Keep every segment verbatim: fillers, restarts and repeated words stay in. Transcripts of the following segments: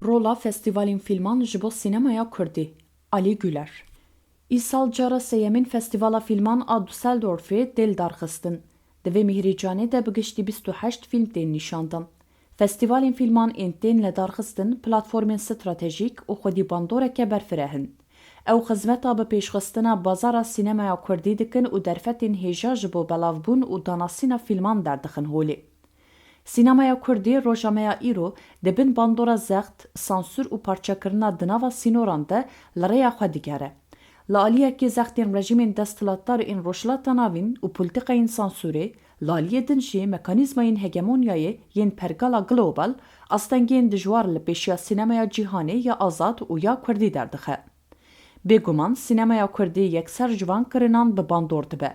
Rola Festîvalên Fîlman ji bo sînemaya Kurdî, Alî Guler. Îsal cara sêyemîn Festîvala Fîlman a Düsseldorfê tê lidarxistin. Di vê mîhrîcanê de bi giştî bîst û heşt fîlm tên nîşandan. Festîvalên fîlman ên tên lidarxistin platformên stratejîk û xwedî bandoreke berfireh in. Ew xizmeta bi pêşxistina bazara sînemaya Kurdî dikin û derfetên hêja ji bo belavbûn û danasîna fîlman derdixin holê. Sînemaya Kurdî roja me ya îro di bin bandora zext, sansûr û parçekirina di nava sînoran de li rêya xwe digere. Li aliyekê zextên rejîmên desthilatdar ên Rojhilata Navîn û polîtîkayên sansûrê, li aliyê din jî mekanîzmayên hegemonyayê yên pergala global astengiyên dijwar li pêşiya sînemaya cîhanê ya azad û ya Kurdî derdixe. Bêguman sînemaya Kurdî yekser ji van kirinan bi bandor dibe.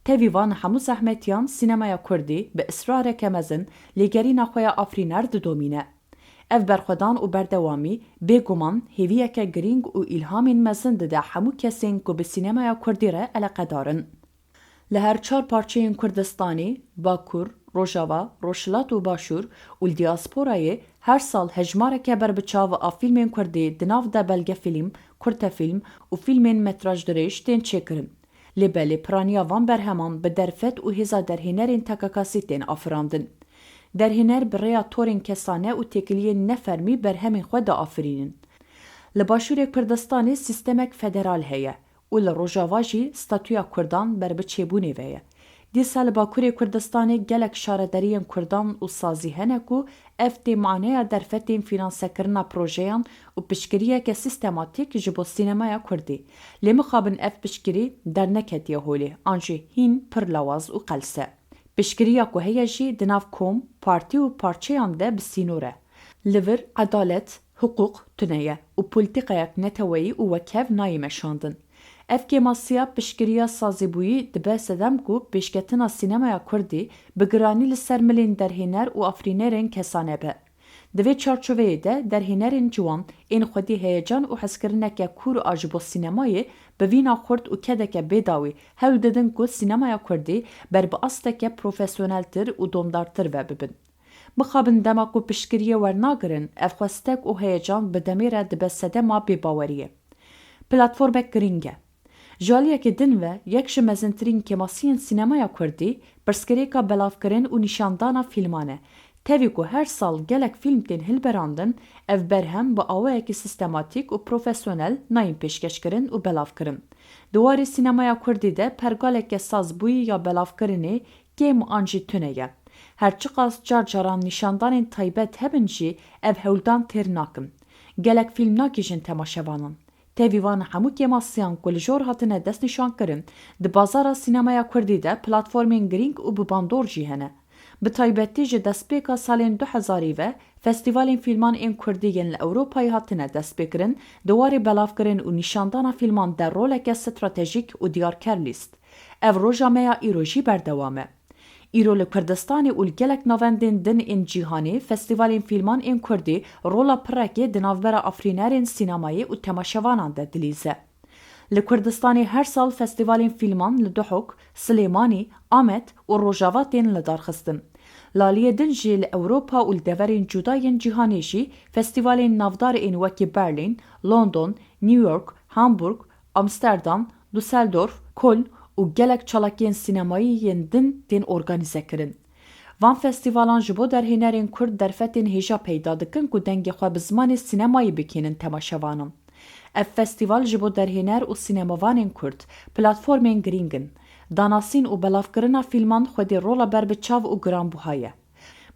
Tevî van hemû zehmetiyan sînemaya Kurdî bi israreke mezin lêgerîna xwe ya afirîner didomîne. Ev berxwedan û berdewamî bêguman hêviyeke girîng û îlhamên mezin dide hemû kesên ku bi sînemaya Kurdî re eleqedar in. Li her çar parçeyên Kurdistanê, Bakur, Rojava, Rojhilat û Başûr û li diasporayê her sal hejmareke berbiçav a fîlmên Kurdî di nav de belgefîlm, kurtefîlm û fîlmên metrajdirêj tên çêkirin. Lê belê piraniya van berheman bi derfet û hêza derhênerên T K K sî tên afirandin. Derhêner bi rêya torên kesane û têkiliyên nefermî berhemên xwe diafirînin. Li Başûrê Kurdistanê sîstemek federal heye û li Rojava jî statûya Kurdan ber bi çêbûnê ve ye. Dîsa li Bakurê Kurdistanê gelek şaredariyên Kurdan û sazî hene ku ev tê maneya derfetên fînansekirina projeyan û piştgiriyeke sîstematîk ji bo sînemaya Kurdî. Lê mixabin ev piştgirî derneketiye holê, an jî hîn pir lawaz û qels e. Piştgiriya ku heye jî di nav kom, partî û parçeyan de bi sînor e. Li vir edalet, hiqûq tune ye û polîtîkayek neteweyî û wekhev nayê meşandin. Ev kêmasiya piştgiriya sazîbûyî dibe sedem ku pêşketina sînemaya Kurdî bi giranî li ser milên derhêner û afirînerên kesane be. Di vê çarçoveyê de derhênerên ciwan ên xwedî heyecan û hezkirineke kûr a ji bo sînemayê bi vîna xurt û kedeke bêdawî hewl didin ku sînemaya Kurdî ber bi asteke profesyoneltir û domdartir ve bibin. Mixabin dema ku piştgiriyê wernagirin, ev xwestek û heyecan bi demê re dibe sedema bêbaweriyê. Platformek girîng e. Ji aliyekê din ve, yek ji mezintirîn kêmasiyên sînemaya Kurdî, pirsgirêka belavkirin û nîşandana fîlman e. Tevî ku her sal gelek fîlm tên hilberandin, ev berhem bi awayekî sîstematîk û profesyonel nayên pêşkêşkirin û belavkirin. Di warê sînemaya Kurdî de pergaleke sazbûyî ya belavkirinê kêm an jî tune ye. Her çiqas car caran nîşandanên taybet hebin jî, ev hewldan têr nakin. Gelek fîlm nagihîjin temaşevanan. Tevî van hemû kêmasiyan ku li jor hatine destnîşankirin, di bazara sînemaya Kurdî de platformên girîng û bi bandor jî hene. Bi taybetî ji destpêka salên du hezarî ve festîvalên fîlman ên Kurdî yên li Ewropayê hatine destpêkirin, di warê belavkirin û nîşandana fîlman de roleke stratejîk û diyarker lîst. Ev roja me ya îro jî berdewam e. Îro li Kurdistanê û li gelek navendên din ên cîhanê festîvalên fîlman ên Kurdî rola pirekê di navbera afirînerên sînemayê û temaşevanan de dilîze. Li Kurdistanê her sal festîvalên fîlman li Duhok, Silêmanî, Amed û Rojava tên lidarxistin. Li aliyê din jî li Ewropa û li deverên cuda yên cîhanê jî festîvalên navdar ên wekî Berlîn, London, New York, Hamburg, Amsterdam, Düsseldorf, Köln û gelek çalakiyên sînemayî yên din tên organîze kirin. Van festîvalan ji bo derhênerên Kurd derfetên hêja peyda dikin ku dengê xwe bi zimanê sînemayî bikînin temaşevanan. Ev festîval ji bo derhêner û sînemavanên Kurd platformên girîng in. Danasîn û belavkirina fîlman xwedî rola berbiçav û giranbuha ye.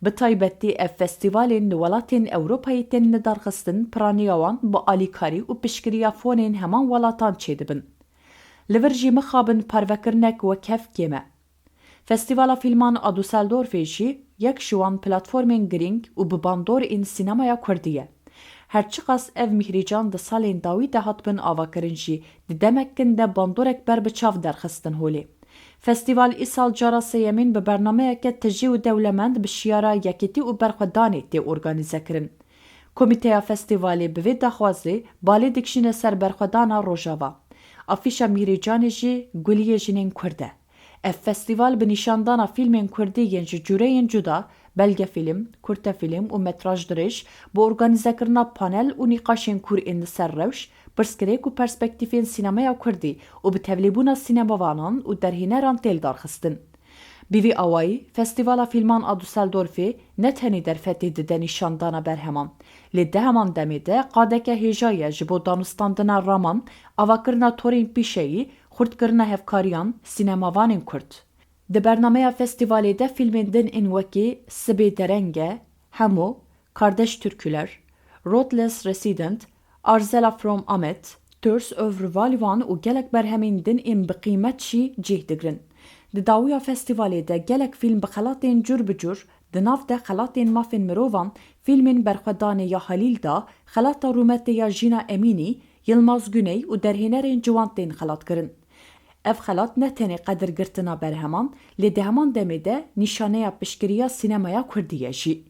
Bi taybetî ev festîvalên li welatên Ewropayê tên lidarxistin, piraniya wan bi alîkarî û piştgiriya fonên heman welatan çêdibin. Li vir jî mixabin parvekirinek wekhev kêm e. Festîvala Fîlman a Düsseldorfê jî yek ji wan platformên girîng û bi bandor ên sînemaya Kurdî ye. Her çiqas ev mîhrîcan di salên dawî de hatibin avakirin jî, di demek kin de bandorek berbiçav derxistin holê. Festîval îsal cara sêyemîn bi bernameyeke tijî û dewlemend bi şiyara yekîtî û berxwedanê tê organîze kirin. Komîteya festîvalê bi vê daxwazê balê dikişîne ser berxwedana Rojava. Afîşa mîhrîcanê jî guliyê jinên Kurd e. Ev festîval bi nîşandana fîlmên Kurdî yên ji cûreyên cuda, belgefîlm, kurtefîlm û metraj dirêj, bi organîzekirina panel û nîqaşên kûr ên li ser rewş, pirsgirêk û perspektîfên sînemeya kurdî û bi tevlîbûna sînemavanan û derhêneran tê lidarxistin. Bi vî awayî, Festîvala Fîlman a Dusseldorfê ne tenê derfetê dide nîşandana berheman, lê di heman demê de qadeke hêja ye ji bo danûstandina raman, avakirina torên pîşeyî, xurtkirina hevkariyan, sînemavanên kurd. Di bernameya festîvalê de fîlmên din ên wekî Sibê Dereng e, Hemo, Kardeş Türküler, Rootless Resident, Arzela from Amed, Thirst of Revival û gelek berhemên din ên bi qîmet jî cih digirin. Di dawiya festîvalê de gelek fîlm bi xelatên cur bi cur, di nav de xelatên mafên mirovan, fîlmên Berxwedanê ya Halîl da, xelata Rûmetê ya Jîna Emînî, Yilmaz Güney û derhênerên ciwan tên xelatkirin. Ev xelat ne tenê qedirgirtina berheman, lê di heman demê de nîşaneya piştgiriya sînemaya kurdî ye jî.